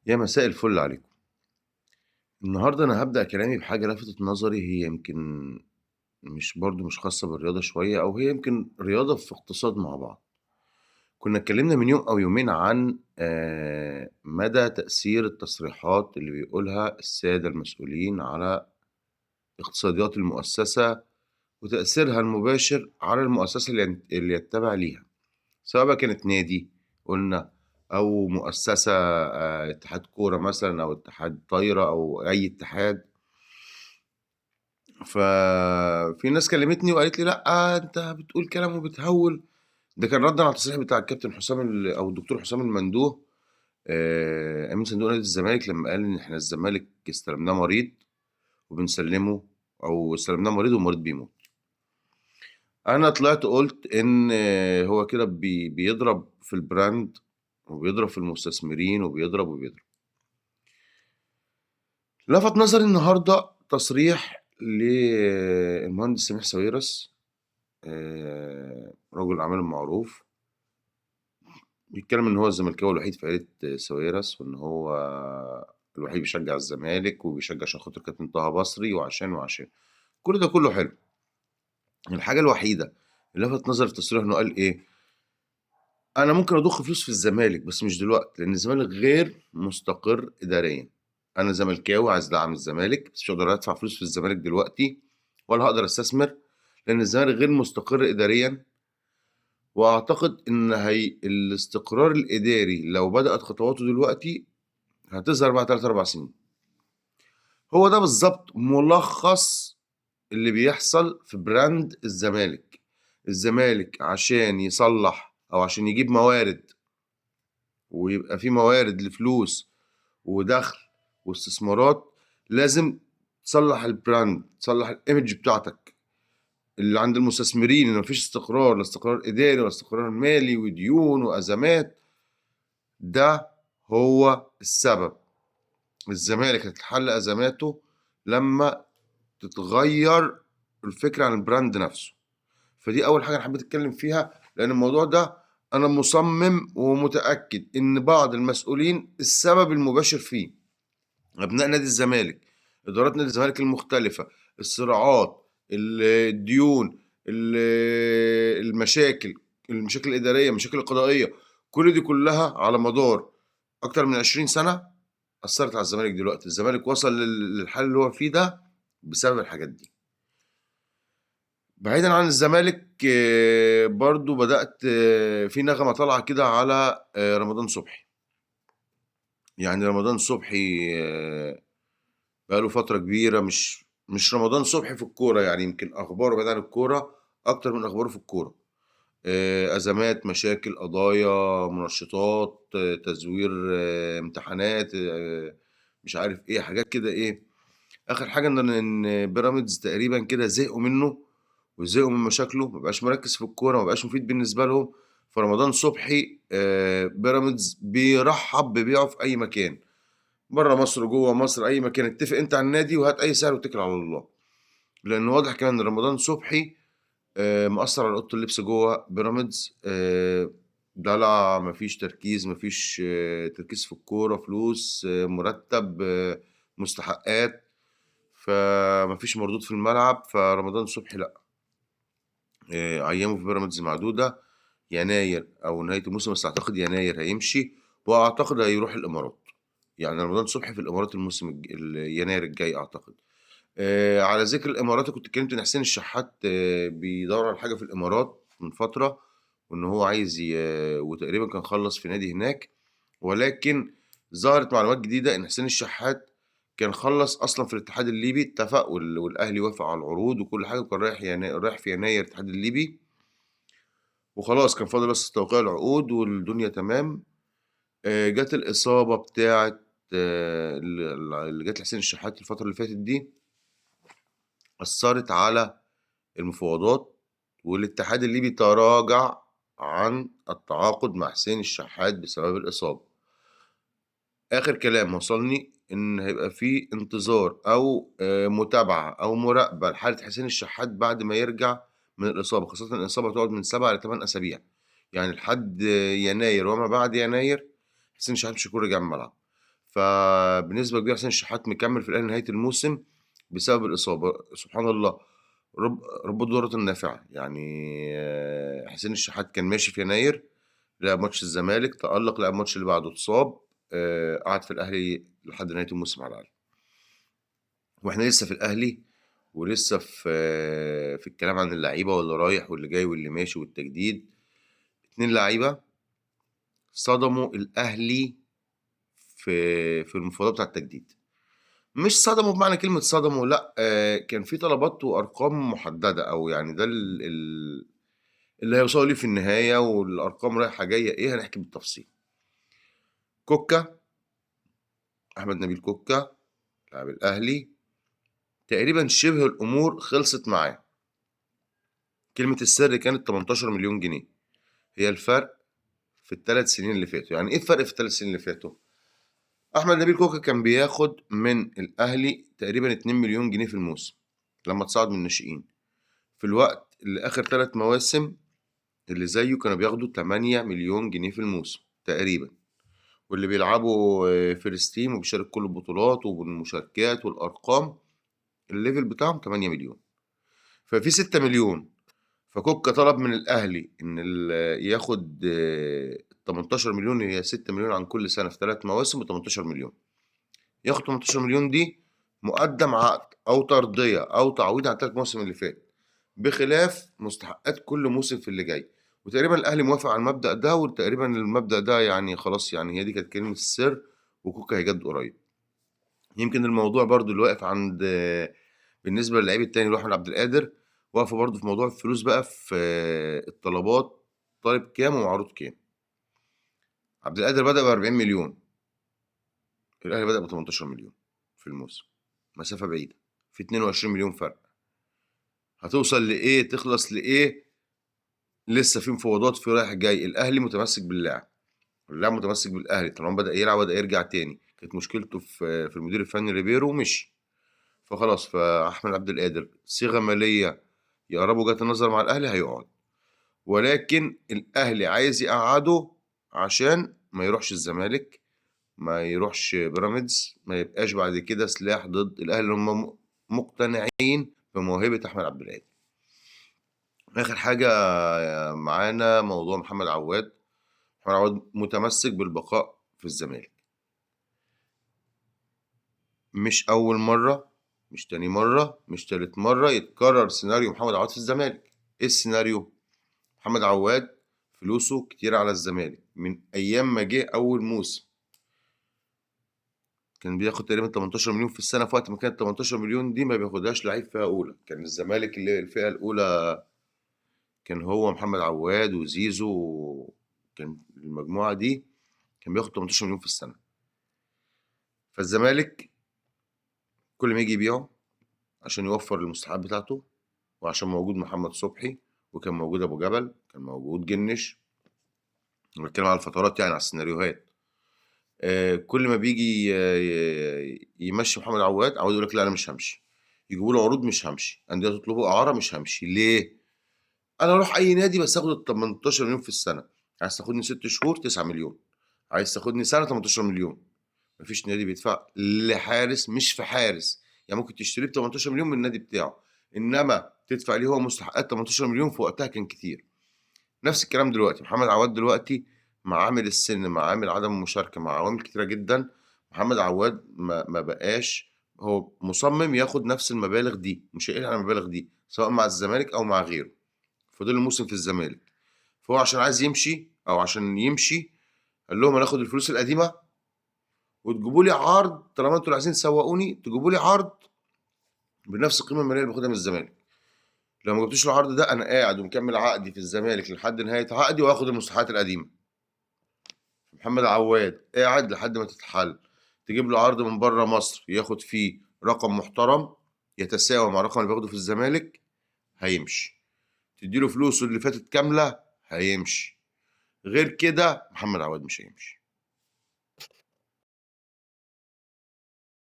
يا مساء الفل عليكم. النهارده أنا هابدأ كلامي بحاجة لفتت نظري، هي يمكن مش برضه مش خاصة بالرياضة شوية، أو هي يمكن رياضة في اقتصاد مع بعض. كنا اتكلمنا من يوم أو يومين عن مدى تأثير التصريحات اللي بيقولها السادة المسؤولين على اقتصاديات المؤسسة وتأثيرها المباشر على المؤسسة اللي يتبع ليها، سواء بقى كانت نادي قلنا أو مؤسسة، اتحاد كورة مثلا أو اتحاد طايرة أو أي اتحاد. ففي ناس كلمتني وقالت لي لأ أنت بتقول كلام وبتهول. ده كان ردا على التصريح بتاع الكابتن حسام أو الدكتور حسام المندوه، أمين صندوق نادي الزمالك، لما قال إن إحنا الزمالك استلمناه مريض وبنسلمه، أو استلمناه مريض والمريض بيموت. أنا طلعت قلت إن هو كده بيضرب في ال brand وبيضرب في المستثمرين وبيضرب وبيضرب. لفت نظري النهارده تصريح للمهندس سميح ساويرس، رجل الأعمال المعروف، بيتكلم إن هو الزملكاوي الوحيد في عيلة ساويرس، وإن هو الوحيد بيشجع الزمالك وبيشجع عشان خاطر كابتن طه بصري وعشان وعشان كل ده كله حلو. الحاجة الوحيدة اللي لفت نظري في التصريح إنه قال إيه؟ أنا ممكن أضخ فلوس في الزمالك بس مش دلوقتي، لأن الزمالك غير مستقر إدارياً. أنا زملكاوي عايز أدعم الزمالك بس مش هقدر أدفع فلوس في الزمالك دلوقتي ولا هقدر أستثمر، لأن الزمالك غير مستقر إدارياً. وأعتقد إن الاستقرار الإداري لو بدأت خطواته دلوقتي هتظهر بعد 3-4 سنين. هو ده بالظبط ملخص اللي بيحصل في brand الزمالك. الزمالك عشان يصلح أو عشان يجيب موارد ويبقى في موارد لفلوس ودخل واستثمارات، لازم تصلح ال brand، تصلح ال image بتاعتك اللي عند المستثمرين، ان مفيش استقرار، لا استقرار اداري ولا استقرار مالي وديون وازمات. ده هو السبب. الزمالك هتتحل ازماته لما تتغير الفكرة عن ال brand نفسه. فدي اول حاجة انا حبيت اتكلم فيها، لان الموضوع ده انا مصمم ومتاكد ان بعض المسؤولين السبب المباشر فيه، ابناء نادي الزمالك، ادارات نادي الزمالك المختلفة، الصراعات، الديون، المشاكل، المشاكل الادارية، المشاكل القضائية، كل دي كلها على مدار اكتر من 20 سنة اثرت على الزمالك. دلوقتي الزمالك وصل للحال اللي هو فيه ده بسبب الحاجات دي. بعيدا عن الزمالك، برضو بدأت، في نغمة طالعة كده على رمضان صبحي. رمضان صبحي، بقاله فترة كبيرة مش رمضان صبحي في الكورة، يمكن أخباره بعيد عن الكورة أكتر من أخباره في الكورة. أزمات، مشاكل، قضايا، منشطات، تزوير، امتحانات، مش عارف إيه، حاجات كده. إيه آخر حاجة إن بيراميدز تقريبا كده زهقوا منه وزهقوا من مشاكله، ما بقاش مركز في الكورة، ما بقاش مفيد بالنسبة لهم. فرمضان صبحي، بيراميدز بيرحب ببيعه في أي مكان، بره مصر جوه مصر، أي مكان. اتفق أنت على النادي وهات أي سعر واتكل على الله. لأن واضح كمان إن رمضان صبحي، مأثر على أوضة اللبس جوه بيراميدز، دلع، مفيش تركيز، مفيش تركيز في الكورة، فلوس، مرتب، مستحقات، فمفيش مردود في الملعب. فرمضان صبحي لأ، أيامه في بيراميدز معدودة، يناير أو نهاية الموسم، بس أعتقد يناير هيمشي، وأعتقد هيروح الإمارات. رمضان صبحي في الإمارات الموسم يناير الجاي أعتقد. على ذكر الإمارات، كنت اتكلمت إن حسين الشحات، بيدور على حاجة في الإمارات من فترة، وإن هو عايز وتقريباً كان خلص في نادي هناك، ولكن ظهرت معلومات جديدة إن حسين الشحات كان خلص أصلاً في الاتحاد الليبي، اتفق والأهلي وافق على العروض وكل حاجة، وكان رايح في يناير الاتحاد الليبي، وخلاص كان فاضل بس توقيع العقود والدنيا تمام. جت الإصابة بتاعت، اللي جت لحسين الشحات الفترة اللي فاتت دي، أثرت على المفاوضات، والاتحاد الليبي تراجع عن التعاقد مع حسين الشحات بسبب الإصابة. آخر كلام وصلني إن هيبقى في انتظار أو، متابعة أو مراقبة لحالة حسين الشحات بعد ما يرجع من الإصابة، خاصة إن الإصابة هتقعد من 7 ل 8 أسابيع، يعني لحد يناير وما بعد يناير حسين الشحات مش هيكون رجع الملعب. فبنسبه كبيرة حسين الشحات مكمل في الاهلي نهاية الموسم بسبب الاصابة. سبحان الله، رب ضارة نافعة. يعني حسين الشحات كان ماشي في يناير، لعب ماتش الزمالك تألق، لعب ماتش اللي بعده اتصاب، قعد في الاهلي لحد نهاية الموسم على الاقل. واحنا لسه في الاهلي ولسه في الكلام عن اللعيبة واللي رايح واللي جاي واللي ماشي والتجديد. 2 لعيبة صدموا الاهلي في المفاوضات بتاع التجديد. مش صدموا بمعنى كلمة صدموا، لا، كان في طلبات وارقام محددة، او يعني ده اللي هيوصلوا ليه في النهاية، والارقام رايحة جاية ايه هنحكي بالتفصيل. كوكا، احمد نبيل كوكا لاعب الاهلي، تقريبا شبه الامور خلصت معاه. كلمة السر كانت 18 مليون جنيه، هي الفرق في الثلاث سنين اللي فاتوا. يعني ايه الفرق في الثلاث سنين اللي فاتوا؟ احمد نبيل كوكا كان بياخد من الاهلي تقريبا 2 مليون جنيه في الموسم لما تصعد من الناشئين، في الوقت اللي اخر 3 مواسم اللي زيه كانوا بياخدوا 8 مليون جنيه في الموسم تقريبا، واللي بيلعبوا first team وبيشارك كل البطولات وبالمشاركات والارقام ال level بتاعهم 8 مليون، ففي 6 مليون. فكوكا طلب من الاهلي ان ياخد 18 مليون، هي 6 مليون عن كل سنة في 3 مواسم، ب 18 مليون. ياخد 18 مليون دي مقدم عقد او ترضيه او تعويض عن 3 مواسم اللي فات، بخلاف مستحقات كل موسم في اللي جاي. وتقريبا الاهلي موافق على المبدا ده، وتقريبا المبدا ده يعني خلاص، يعني هي دي كانت كلمة السر، وكوكا هيجدد قريب. يمكن الموضوع برضو اللي واقف عند بالنسبة للعيب التاني اللي هو احمد عبد القادر، واقفة برضو في موضوع الفلوس بقى، في الطلبات، طالب كام ومعروض كام. عبد القادر بدأ ب 40 مليون، الاهلي بدأ ب 18 مليون في الموسم، مسافة بعيدة، في 22 مليون فرق. هتوصل لايه؟ تخلص لايه؟ لسه في مفاوضات، في رايح جاي. الاهلي متمسك باللاعب، اللاعب متمسك بالاهلي، طالما بدأ يلعب بدأ يرجع تاني. كانت مشكلته في المدير الفني ريبيرو ومشي، فخلاص. فاحمد عبد القادر صيغة ماليه يقربوا وجهات النظر مع الاهلي هيقعد، ولكن الاهلي عايز يقعده عشان ما يروحش الزمالك، ما يروحش بيراميدز، ما يبقاش بعد كده سلاح ضد الاهلي. هم مقتنعين بموهبه احمد عبد القادر. اخر حاجة معانا موضوع محمد عواد. محمد عواد متمسك بالبقاء في الزمالك، مش اول مرة، مش تاني مرة، مش تالت مرة يتكرر سيناريو محمد عواد في الزمالك. ايه السيناريو؟ محمد عواد فلوسه كتير على الزمالك من ايام ما جه اول موسم، كان بياخد تقريبا 18 مليون في السنة، في وقت ما كانت 18 مليون دي ما بياخدهاش لعيب فئة اولى. كان الزمالك اللي الفئة الاولى كان هو محمد عواد وزيزو، كان المجموعة دي كان بياخد 18 مليون في السنة. فالزمالك كل ما يجي يبيعه عشان يوفر المستحقات بتاعته، وعشان موجود محمد صبحي، وكان موجود ابو جبل، كان موجود جنش، بنتكلم على الفترات يعني، على السيناريوهات. كل ما بيجي يمشي محمد عواد، عواد يقول لك لا انا مش همشي، يجيبوا له عروض مش همشي، اندية تطلبه اعاره مش همشي. ليه؟ انا اروح اي نادي بس اخد ال 18 مليون في السنة. عايز تاخدني 6 شهور 9 مليون، عايز تاخدني سنة 18 مليون. مفيش نادي بيدفع لحارس، مش في حارس يعني ممكن تشتريه ب 18 مليون من النادي بتاعه، انما تدفع ليه هو مستحقات 18 مليون في وقتها كان كتير. نفس الكلام دلوقتي، محمد عواد دلوقتي مع عامل السن، مع عامل عدم المشاركة، مع عوامل كتيرة جدا، محمد عواد ما بقاش هو مصمم ياخد نفس المبالغ دي، مش هيقل عن المبالغ دي سواء مع الزمالك او مع غيره. فضل الموسم في الزمالك، فهو عشان عايز يمشي او عشان يمشي قال لهم انا اخد الفلوس القديمة وتجيبوا لي عرض، طالما انتوا اللي عايزين تسوقوني تجيبوا لي عرض بنفس القيمة المالية اللي باخدها من الزمالك. لو ما جبتوش العرض ده انا قاعد ومكمل عقدي في الزمالك لحد نهاية عقدي واخد المستحقات القديمة. محمد عواد قاعد لحد ما تتحل، تجيب له عرض من بره مصر ياخد فيه رقم محترم يتساوى مع الرقم اللي بياخده في الزمالك هيمشي، تديله فلوسه اللي فاتت كاملة هيمشي. غير كده محمد عواد مش هيمشي.